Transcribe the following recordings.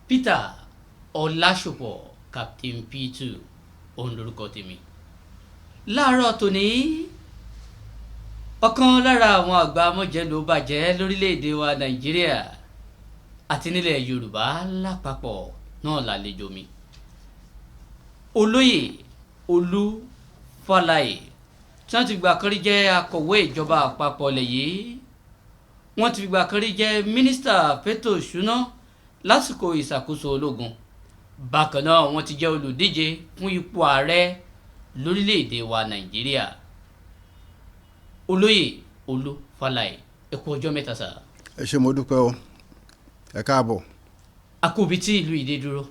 Peter Ọlásùpọ̀ Captain P2 òun lorúkọ tèmi. Láàárọ̀ tòní, ọ̀kan lára àwọn àgbà mọ̀jẹ̀lú bàjẹ́ lórílẹ̀‐èdè wa Nàìjíríà àti nílẹ̀ Yorùbá lápapọ̀ náà lálejò mi, Olóyè Olú Fálaè, tí wọ́n ti gbà kan rí jẹ́ akọ̀wé ìjọba àpapọ̀ ilẹ̀ yìí. Wọ́n ti gbà kan rí jẹ́ mínísítà fétò ìṣúná lásìkò ìṣàkóso ológun. Bákan náà, wọ́n ti jẹ́ olùdíje fún ipò ààrẹ lórílẹ̀‐èdè wa Nàìjíríà. Olóyè Olú Fálaè, ẹ kú ọjọ́ mẹ́ta sà. Ẹ ṣé, mo dúpẹ́ o, ẹ káàbọ̀. A kú ibi tí ìlú yìí dé dúró.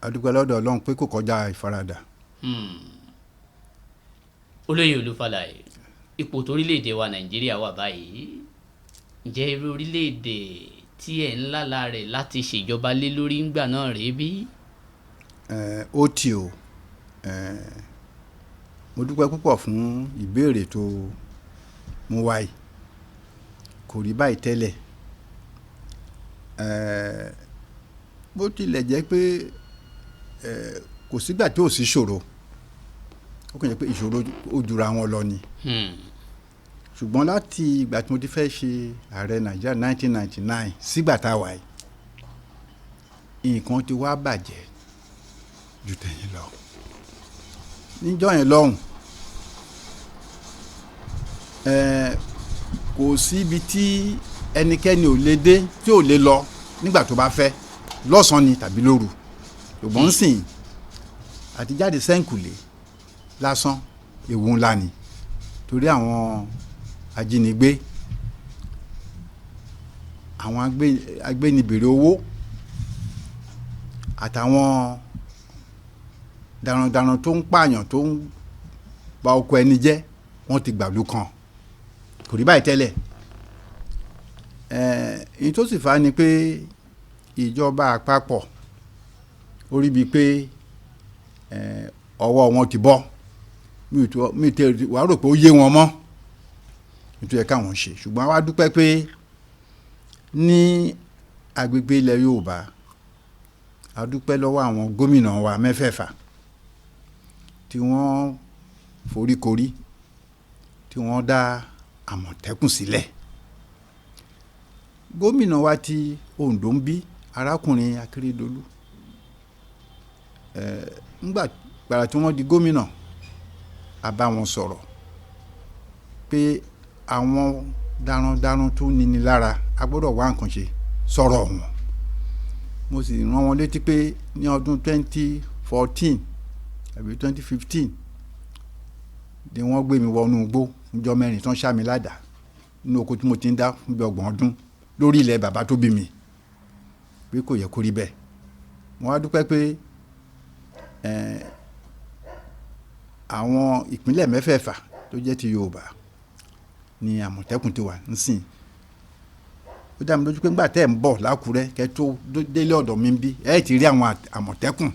A dúpẹ́ lọ́dọ̀ Ọlọ́run pé kò kọjá ìfaradà. Olóyè Olú Fálaè, ipò torílẹ̀-èdè wa Nàìjíríà wà báyìí, ǹjẹ́ irú orílẹ̀-èdè tí ẹ̀ ń lálà rẹ̀ láti ṣèjọba lé lórí ńgbà náà rèé bí? Ẹ ó tì o. Ẹ mo dúpẹ́ púpọ̀ fún ìbéèrè tó mú wáyé. Kò rí báyìí tẹ́lẹ̀. Ẹ bó tilẹ̀ jẹ́ pé ẹ kò sígbà tí ò sí ìṣòro, ó kàn jẹ́ pé ìṣòro ó jura wọn lọ ni. Ṣùgbọ́n láti ìgbà tí mo ti fẹ́ ṣe ààrẹ Nàìjíríà 1999 sígbà tá a wà yìí, nǹkan ti wá bàjẹ́ ju tẹ̀yìn lọ. Níjọ́ yẹn lọ́hùn, ẹ kò sí ibi tí ẹnikẹ́ni ò lè dé tí ò lè lọ nígbà tó bá fẹ́, lọ́sàn-án ni tàbí lóru. Ṣùgbọ́n sìn, àti jáde sẹ́ǹkùlé lásán, ewu ńlá ni, torí àwọn ajínigbé, àwọn agbénibèrè owó àtàwọn darandaran tó ń pààyàn, tó ń ba oko ẹni jẹ́, wọ́n ti gbàlú kan. Kò rí báyìí tẹ́lẹ̀. Ẹ̀ẹ́n tó sì fà á ni pé ìjọba àpapọ̀ ó rí bíi pé ọwọ́ wọn ti bọ́. Mi tẹ wàá rò pé ó yé wọn mọ́ nítorí ẹ káwọn ṣe. Ṣùgbọ́n àwa dúpẹ́ pé ní agbègbè ilẹ̀ Yorùbá, a dúpẹ́ lọ́wọ́ àwọn gómìnà wa mẹ́fẹ̀ẹ̀fà tí wọ́n foríkorí, tí wọ́n dá Àmọ̀tẹ́kùn sílẹ̀. Gómìnà wa ti Oǹdó ń bí, arákùnrin Akérédolú, ńgbà gbàrà tí wọ́n di gómìnà, a bá wọn sọ̀rọ̀ pé àwọn darandaran tó níni lára, a gbọ́dọ̀ wá nǹkan ṣe sọ̀rọ̀ wọn. Mo sì rán wọn létí pé ní ọdún 2014 àbí 2015 ni wọ́n gbé mi wọnú igbó fúnjọ́ 4 tán, ṣá mi ládàá nínú oko tí mo ti ń dá fún bí 30 ọdún lórí ilẹ̀ bàbá tó bí mi, pé kò yẹ kó rí bẹ́ẹ̀. Mo wá dúpẹ́ pé àwọn ìpínlẹ̀ mẹ́fẹ̀ẹ̀fà tó jẹ́ ti Yorùbá ni Àmọ̀tẹ́kùn ti wà nísìn. Ó dá mi lójú pé nígbà tẹ́ ẹ̀ ń bọ̀ lákùrẹ́, kẹ́ tó délé ọ̀dọ̀ mi ń bí, ẹ̀ ti rí àwọn Àmọ̀tẹ́kùn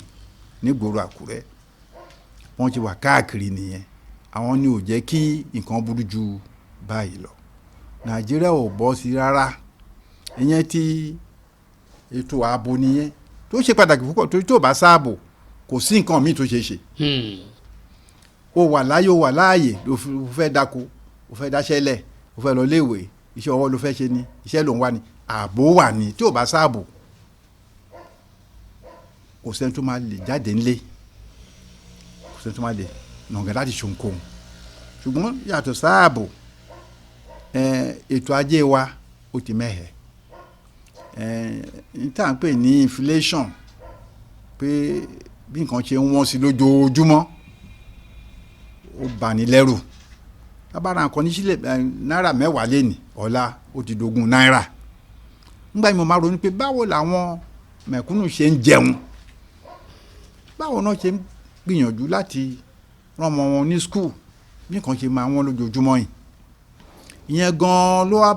nígboro Àkúrẹ́. Wọ́n ti wà káàkiri nìyẹn. Àwọn ni ò jẹ́ kí nǹkan burú ju báyìí lọ. Nàìjíríà ò bọ́ sí rárá. Ìyẹn tí ètò ààbò nìyẹn tó ṣe pàtàkì púpọ̀, torí tó bá sáàbò, kò sí nǹkan míì tó ṣeé ṣe. O wà láyé, o wà láàyè, ló fẹ́ dáko, o fẹ́ dáṣẹ́ lẹ̀, o fẹ́ lọ léèwé, iṣẹ́ ọwọ́ ló fẹ́ ṣe ni, iṣẹ́ ló ń wá ni, ààbò wà ní. Tí ò bá sáàbò, kò sẹ́ni tó máa lè jáde ńlé, kò sẹ́ni tó máa lè nàgà láti ṣohunkóhun. Ṣùgbọ́n yàtọ̀ sáàbò, ètò ajé wa ó ti mẹ́hẹ̀. N tá à ń pè ní inflation, pé bí nǹkan ṣe ń wọ́n sí lójoojúmọ́, ó bani lẹ́rù. Tábàrà nǹkan ní sílẹ̀ náírà 10 lénìí, ọ̀la ó ti dogun náírà. Nígbà yìí, mo máa ronú pé báwo làwọn mẹ̀kúnnù ṣe ń jẹun, báwo náà ṣe ń gbìyànjú láti rán ọmọ wọn ní school, bí nǹkan ṣe máa wọ́n lójoojúmọ́ yìí. Ìyẹn gan-an ló wá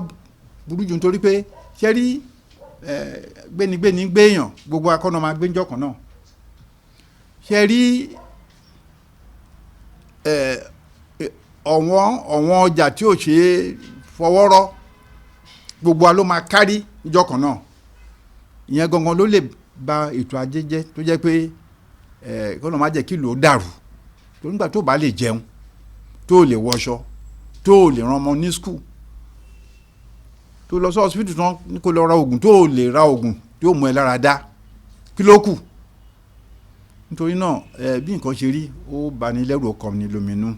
burú jù, nítorí pé ṣé rí gbénigbéni gbéyàn, gbogbo akọ́nà máa gbé ńjọ́ kan náà. Ṣé rí ọ̀wọ́n ọ̀wọ́n ọjà tí ò ṣe é fọwọ́ rọ́, gbogbo wa ló máa kárí níjọ́ kan náà. Ìyẹn gangan ló lè ba ètò ajé jẹ́, tó jẹ́ pé kọ́nà má jẹ́ kí ìlú ó dàrú. Tó nígbà tó bá lè jẹun, tó lè wọṣọ, tó lè ran ọmọ ní school, tó lọ sí hospital tán kó lọ ra oògùn, tó lè ra oògùn tí ó mú ẹ lára dá, kí ló kù? Nítorí náà, bí nǹkan ṣe rí, ó bani lẹ́rù, ó kọni lóminú.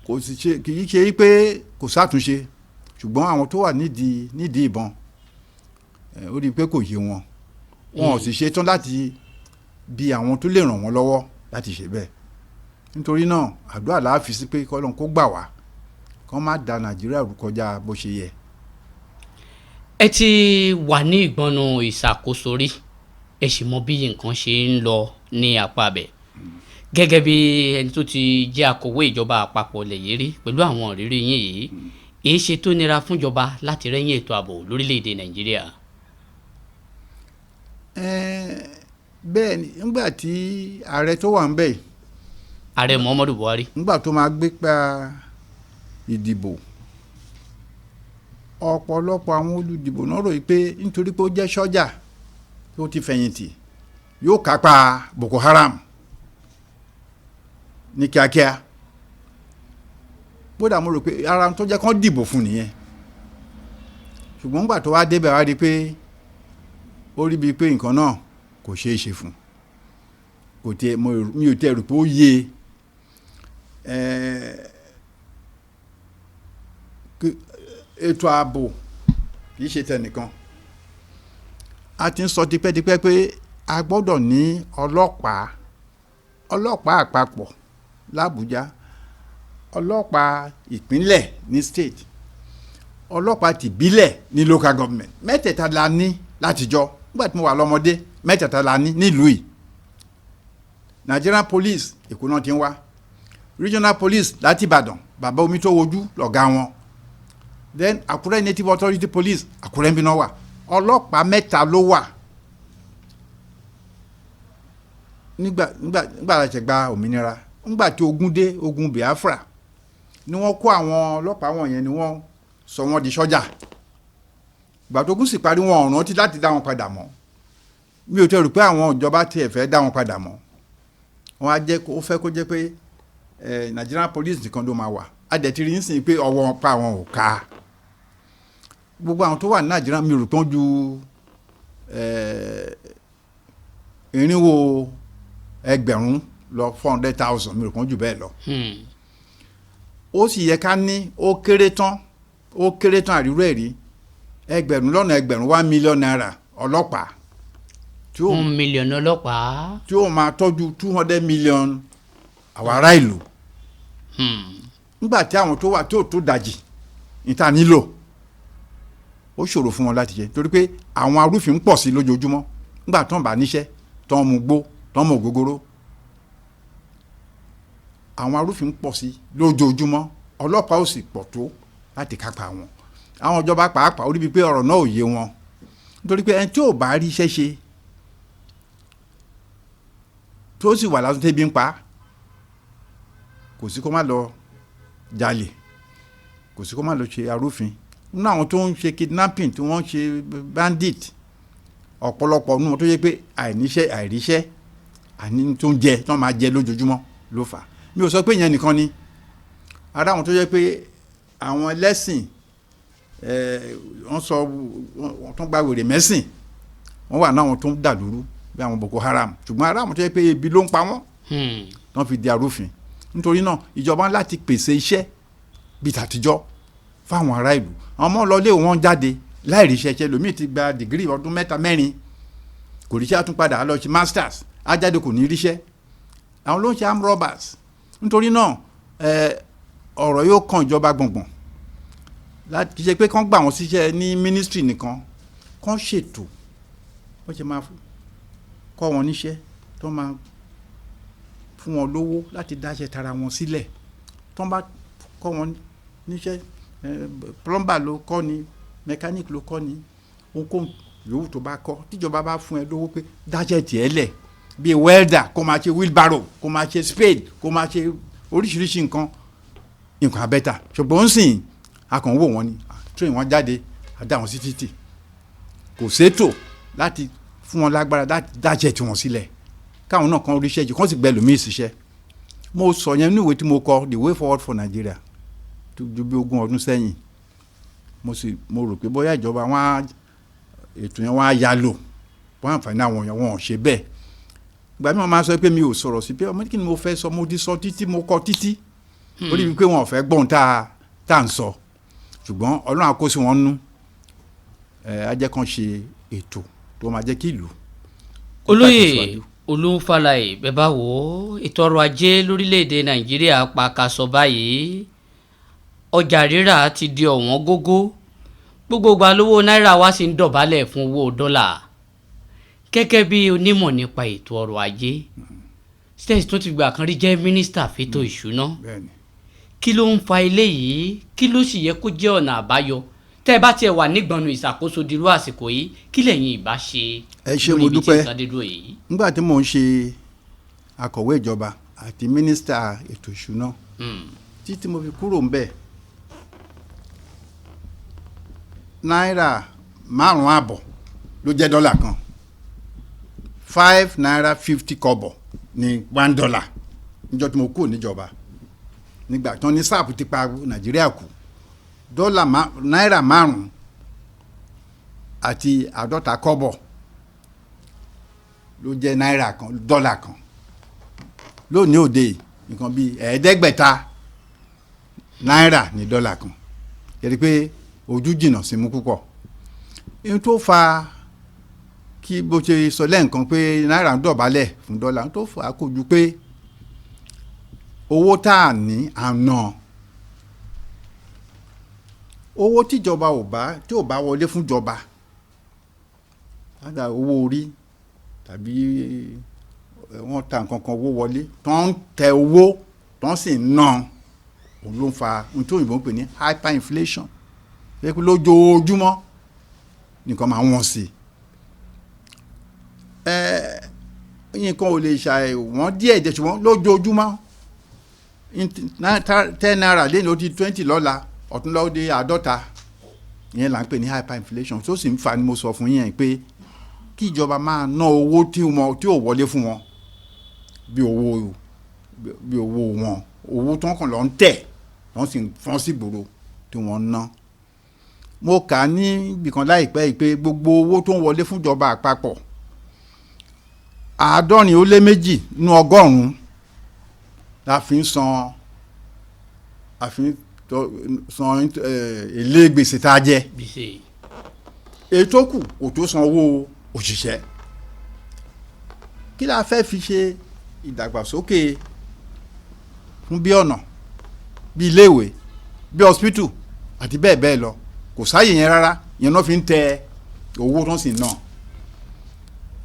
Kò sì ṣe, kì í ṣe pé kò sátúnṣe, ṣùgbọ́n àwọn tó wà nídìí ìbọn, ó rí i pé kò yé wọn, wọn ò sì ṣe tán láti bi àwọn tó lè ràn wọ́n lọ́wọ́ láti ṣe bẹ́ẹ̀. Nítorí náà, àdúrà la fi sí pé k'Ọlọ́run kó gbà wá, kó má da Nàìjíríà rú kọjá bó ṣe yẹ. Ẹ ti wà ní ìgbọnnu ìṣàkóso rí, ẹ sì mọ bí nǹkan ṣe ń lọ ní apá abẹ. Gẹ́gẹ́ bí ẹni tó ti jẹ́ akọ̀wé ìjọba àpapọ̀ ilẹ̀ yìí rí, pẹ̀lú àwọn ìrírí yín yìí, èyí ṣe tó nira fúnjọba láti rẹ́yìn ètò ààbò lórílẹ̀‐èdè Nàìjíríà? Bẹ́ẹ̀ ni, nígbà tí ààrẹ tó wà ń bẹ̀ yìí, Ààrẹ Muhammadu Buhari, nígbà tó máa gbé pa ìdìbò, ọ̀pọ̀lọpọ̀ àwọn olùdìbò náà rò pé nítorí pé ó jẹ́ sọ́jà tó ti fẹ̀yìntì, yóò kápá Boko Haram ní kíákíá. Bódà mo rò pé ara tó jẹ́ kán dìbò fún nìyẹn. Ṣùgbọ́n nígbà tó wá débẹ̀, wá rí i pé ó rí bíi pé nǹkan náà kò ṣeé ṣe fún, kò tiẹ̀, mi ò tiẹ̀ rò pé ó yé e. Ètò ààbò kì í ṣe tẹnìkan. A ti ń sọ tipẹ́tipẹ́ pé a gbọ́dọ̀ ní ọlọ́pàá àpapọ̀ l'Àbújá, ọlọ́pàá ìpínlẹ̀ ní state, ọlọ́pàá tìbílẹ̀ ní local government. Mẹ́tẹ̀ẹ̀ta la ní látijọ́. Nígbà tí mo wà lọ́mọdé, mẹ́tẹ̀ẹ̀ta la ní nílùú yìí. Nigerian Police, Èkó náà ti ń wá. Regional Police láti Ìbàdàn, bàbá omi tó wojú lọ̀gá wọn. Then Àkúrẹ́ Native Authority Police, Àkúrẹ́ ń bí náà wà. Ọlọ́pàá mẹ́ta ló wà nígbà láti gba òmìnira. Nígbà tí ogun dé, ogun Biafra, ni wọ́n kó àwọn ọlọ́pàá wọ̀nyẹn, ni wọ́n sọ wọ́n di sọ́jà. Ìgbà tó ogun sì parí, wọn ò rántí láti dá wọn padà mọ́. Mi ò tẹ́ rò pé àwọn ìjọba tiẹ̀ fẹ́ dá wọn padà mọ́. Wọ́n á jẹ́ kó fẹ́ kó jẹ́ pé Nigerian Police nìkan ló máa wà. A dẹ̀ ti rí nísìnyí pé ọwọ́ pa àwọn ò ká. Gbogbo àwọn tó wà ní Nàìjíríà, mi ò rò pé wọ́n ju 400,000 lọ, 400,000, mi ò rò pé wọ́n jù bẹ́ẹ̀ lọ. Ó sì yẹ ká ní ó kéré tán, àríró ẹ̀rí, 1,000,000, 1 million naira ọlọ́pàá tí ó 1 million ọlọ́pàá. tí ó máa tọ́jú 200 million àwọn ará ìlú. Nígbà tí àwọn tó wà tí ò tó dàjì níta nílò, ó ṣòro fún wọn láti ṣe, torí pé àwọn arúfin ń pọ̀ sí lójoojúmọ́. Nígbà tó ń bá níṣẹ́, tó ń mu gbó, tó ń mu ògógóró, àwọn arúfin ń pọ̀ sí lójoojúmọ́, ọlọ́pàá ò sì pọ̀ tó láti kápá wọn. Àwọn ìjọba pàápàá, ó rí bíi pé ọ̀rọ̀ náà ò yé wọn, nítorí pé ẹni tí ò bá rí iṣẹ́ ṣe, tó sì wà lásán, tẹ́bi ń pa, kò sí kó má lọ jalè, kò sí kó má lọ ṣe arúfin. Nínú àwọn tó ń ṣe kidnapping, tí wọ́n ń ṣe bandit, ọ̀pọ̀lọpọ̀ nínú wọn tó yẹ pé àìníṣẹ́, àìríṣẹ́, àní tó ń jẹ tí wọ́n máa jẹ lójoojúmọ́ ló fà á. Mi ò sọ pé ìyẹn nìkan ni. Ara àwọn tó yẹ pé àwọn ẹlẹ́sìn, wọ́n sọ wọ́n tó ń gba wèrè mẹ́sìn, wọ́n wà náà, àwọn tó ń dàlúrú bí àwọn Boko Haram. Ṣùgbọ́n ara àwọn tó yẹ pé ebi ló ń pa wọ́n tán fi di arúfin. Nítorí náà, ìjọba láti pèsè iṣẹ́ bíi tàtijọ́ fáwọn ará ìlú. Àwọn ọmọ lọ lé wọn jáde láì ríṣẹ́ ṣe. Lómi ti gba degree ọdún 3, 4, kò ríṣẹ́. Á tún padà á lọ ṣe masters, á jáde, kò ní ríṣẹ́. Àwọn ló ń ṣe armed robbers. Nítorí náà, ọ̀rọ̀ yóò kan ìjọba gbọ̀ngbọ̀n láti kì í ṣe pé kán gbà wọ́n síṣẹ́ ní ministry nìkan, kán ṣètò wọ́n ṣe máa kọ́ wọn níṣẹ́, tó máa fún wọn lówó láti dáṣẹ́ tara wọn sílẹ̀. Tó bá kọ́ wọn níṣẹ́, plumber ló kọ́ ni, mechanic ló kọ́ ni, ohunkóhun yòówù tó bá kọ́, tíjọba bá fún ẹ lówó pé dáṣẹ́ tiẹ̀ lẹ̀, bíi welder, kó máa ṣe wheelbarrow, kó máa ṣe spade, kó máa ṣe oríṣiríṣi nǹkan, nǹkan abẹ́ta. Ṣùgbọ́n ń sìn, a kàn ń wò wọ́n ni, train wọn jáde, a dá wọn sí títì. Kò sétò láti fún wọn lágbára láti dájẹ́ tiwọn sílẹ̀, káwọn náà kan ríṣẹ́ jù, kán sì gbẹlòmíì síṣẹ́. Mo sọ yẹn ní ìwé tí mo kọ, The Way Forward for Nigeria, tó ju bí 20 ọdún sẹ́yìn. Mo sì mo rò pé bóyá ìjọba wọn á ètò yẹn, wọn á yá lò wọn àǹfààní àwọn èèyàn. Wọn ò ṣe bẹ́ẹ̀. Ìgbà mi, wọn máa sọ pé mi ò sọ̀rọ̀ sí pé ọmọ kí ni mo fẹ́ sọ. Mo ti sọ títí, mo kọ títí, ó rí i pé wọn ò fẹ́ gbọ́n tá à ń sọ, ṣùgbọ́n Ọlọ́run á kó sí wọn nú. Ẹ á jẹ́ kán ṣe ètò tó máa jẹ́ kí ìlú kó Olóyè tẹ̀síwájú. Olú Fálaè, bẹ́ẹ̀ bá wò ó, ètò ọrọ̀ ajé lórílẹ̀‐èdè Nàìjíríà pa kaṣọ báyìí. Ọjà rírà ti di ọ̀wọ́n gógó, gbogbo ìgbà lówó náírà wa sì ń dọ̀bálẹ̀ fún owó dọ́là. Gẹ́gẹ́ bí onímọ̀ nípa ètò ọrọ̀ ajé, state tó ti gbà kan rí jẹ́ mínísítà fétò ìṣúná, Bẹ́ẹ̀ni. kí ló ń fa eléyìí? Kí ló sì yẹ kó jẹ́ ọ̀nà àbáyọ? Tẹ́ ẹ bá tiẹ̀ wà nígbọnnu ìṣàkóso dirú àsìkò yìí, kí lẹ̀yin ìbá ṣe Ẹ ṣé, lórí mo ibi tí dúpẹ́. nǹkan dé dúró yìí? Nígbà tí mò ń ṣe akọ̀wé ìjọba àti mínísítà ètò ìṣúná, títí mo fi kúrò ń bẹ̀, náírà 5.5 ló jẹ́ dọ́là kan. ₦5.50 ní $1 níjọ́ tí mo kúrò níjọba, nígbà tí wọ́n ní sáàpù ti pa Nàìjíríà kù. Dọ́là náírà 5.50 ló jẹ́ náírà kan, dọ́là kan. Lónìí òde yìí, nǹkan bíi 500 náírà ní dọ́là kan. Yẹ́nì pé ojú jìnnà sí mú púpọ̀. Ohun tó fa kí bó ṣe sọ lẹ́ǹkan pé náírà ń dọ̀bálẹ̀ fún dọ́là, ohun tó fà á kò ju pé owó tá a ní à ń ná. Owó tíjọba ò bá tí ò bá wọlé fún jọba látà owó orí tàbí wọ́n ta nǹkan kan, owó wọlé tó ń tẹ owó tó ń sì ń ná, òun ló ń fa ohun tí òyìnbó ń pè ní hyperinflation, pé lójoojúmọ́ nǹkan máa ń wọ́n sí i. Nǹkan ò lè ṣàì wọ́n díẹ̀ díẹ̀, ṣùgbọ́n lójoojúmọ́, ₦10 lẹ́nu ó di 20 lọ́la, ọ̀túnla ó di 50. Ìyẹn là ń pè ní hyperinflation. Tó sì ń fa ni mo sọ fún yẹn pé kí ìjọba máa ná owó tí wọn tí ò wọlé fún wọn bí owó wọn, owó tó ń kàn lọ ń tẹ̀, wọ́n sì ń fọ́n sí ìgboro tí wọ́n ń ná. Mo kà á ní ibìkan láìpẹ́ yìí pé gbogbo owó tó ń wọlé fúnjọba àpapọ̀, 72 nínú ọgọ́rùn-ún la fi ń san, a fi ń san èlé gbèsè tá a jẹ. Gbèsè. Èyí tó kù kò tó san owó òṣìṣẹ́. Kí la fẹ́ fi ṣe ìdàgbàsókè fún bí ọ̀nà, bí iléèwé, bí hospital àti bẹ́ẹ̀ bẹ́ẹ̀ lọ? Kò sáàyè yẹn rárá. Yẹn náà fi ń tẹ owó tó ń sì ná.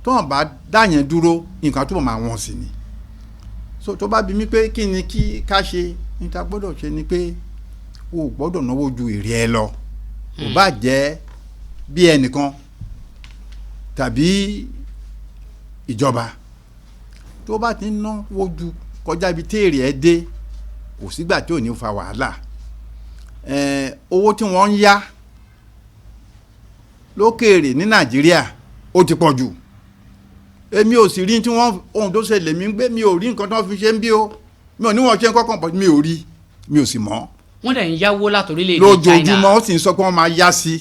Tó hàn bá dá yẹn dúró, nǹkan tó máa wọ̀n sí ni. So tó bá bi mí pé kí ni kí ká ṣe, ní ta gbọ́dọ̀ ṣe ni pé o ò gbọ́dọ̀ náwó ju èrè ẹ lọ, kò bá jẹ́ bí ẹnìkan tàbí ìjọba. Tó bá ti ń náwó ju kọjá ibi tí èrè ẹ dé, kò sígbà tí ò ní fa wàhálà. Owó tí wọ́n ń yá lókèèrè ní Nàìjíríà, ó ti pọ̀ jù. Èmi ò sì rí tí wọ́n ohun tó ṣẹlẹ̀ mí gbé, mi ò rí nǹkan tí wọ́n fi ṣe ń bí o. Mi ò ní wọ́n ṣe ń kọ́kàn pọ̀, mi ò rí, mi ò sì mọ̀. Wọ́n dẹ̀ ń yáwó láti orílẹ̀-èdè China. Lójoojúmọ́, ó sì ń sọ pé wọ́n máa yá sí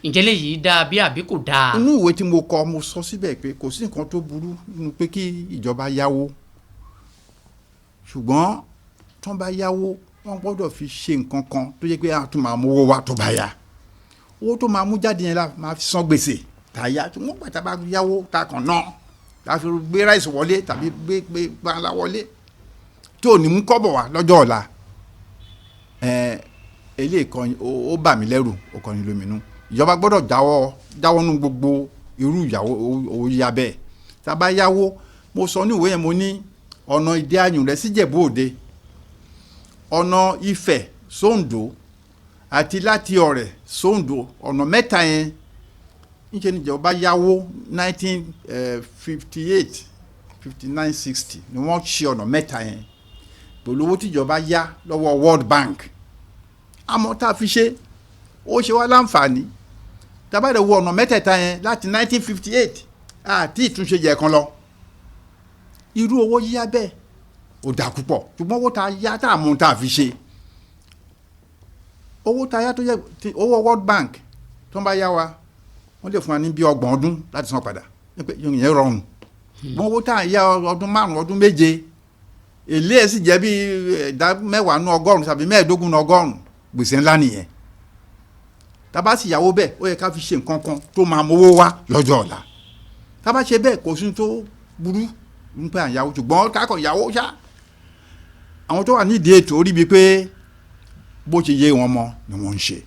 i. Ǹjẹ́ léyìí dáa bí àbí kò dáa? Inú ìwé tí mo kọ, mo sọ síbẹ̀ pé kò sí nǹkan tó burú nínú pé kí ìjọba yáwó, ṣùgbọ́n tí wọ́n bá yáwó, wọ́n gbọ́dọ̀ fi ṣe nǹkan kan tó yẹ pé a tún máa mówó wá tó bá yá. Owó tó máa mú jáde yẹn la máa fi san gbèsè tá a yá. Tí wọ́n gbà tá a bá yáwó, tá a kàn ná, tá a fi gbé ráìsì wọlé tàbí gbé gbàlá wọlé tí ò ní mú kọ́bọ̀ wá lọ́jọ́ ọ̀la, eléyìí kan ó bà mí lẹ́rù, ó kọni lóminú. Ìjọba gbọ́dọ̀ jáwọ́ nú gbogbo irú ìyàwó owó yá bẹ́ẹ̀. Tá a bá yáwó, mo sọ ní ìwé yẹn, mo ní ọ̀nà Ìdí Ayùn rẹ̀ síjẹ̀bú Òde, ọ̀nà Ifẹ̀ sóńdó àti láti Ọ̀rẹ̀ sóńdó, ọ̀nà mẹ́ta yẹn, níṣẹ́ ni ìjọba yáwó. 1958, 59, 60 ni wọ́n ṣe ọ̀nà mẹ́ta yẹn pẹ̀lú owó tíjọba yá lọ́wọ́ World Bank. Àmọ́ tá a fi ṣe, ó ṣe wá láǹfààní. Tá bá dẹ̀ wo ọ̀nà mẹ́tẹ̀ẹ̀ta yẹn láti 1958, àti ìtúnṣe jẹ̀ kan lọ. Irú owó yíyá bẹ́ẹ̀ ò dà púpọ̀, ṣùgbọ́n owó tá a yá tá a mú tá a fi ṣe, owó tá a yá tó jẹ́ ti owó World Bank tó ń bá yá wa, wọ́n lè fún wa ní bí 30 ọdún láti san padà, pé ìyẹn rọrùn. Ṣùgbọ́n owó tá a yá ọdún 5, ọdún 7, èlé ẹ̀ sì jẹ́ bí 10% nú 100 tàbí 15 nú 100, gbèsè ńlá nìyẹn. Tá bá sì yáwó bẹ́ẹ̀, ó yẹ ká fi ṣe nǹkan kan tó máa mówó wá lọ́jọ́ ọ̀la. Tá bá ṣe bẹ́ẹ̀, kò sí tó burú ń pẹ́ à ń yáwó, ṣùgbọ́n kákọ̀ yáwó ṣá, àwọn tó wà nídìí ètò orí bíi pé bó ṣe yé wọn mọ ni wọ́n ń ṣe.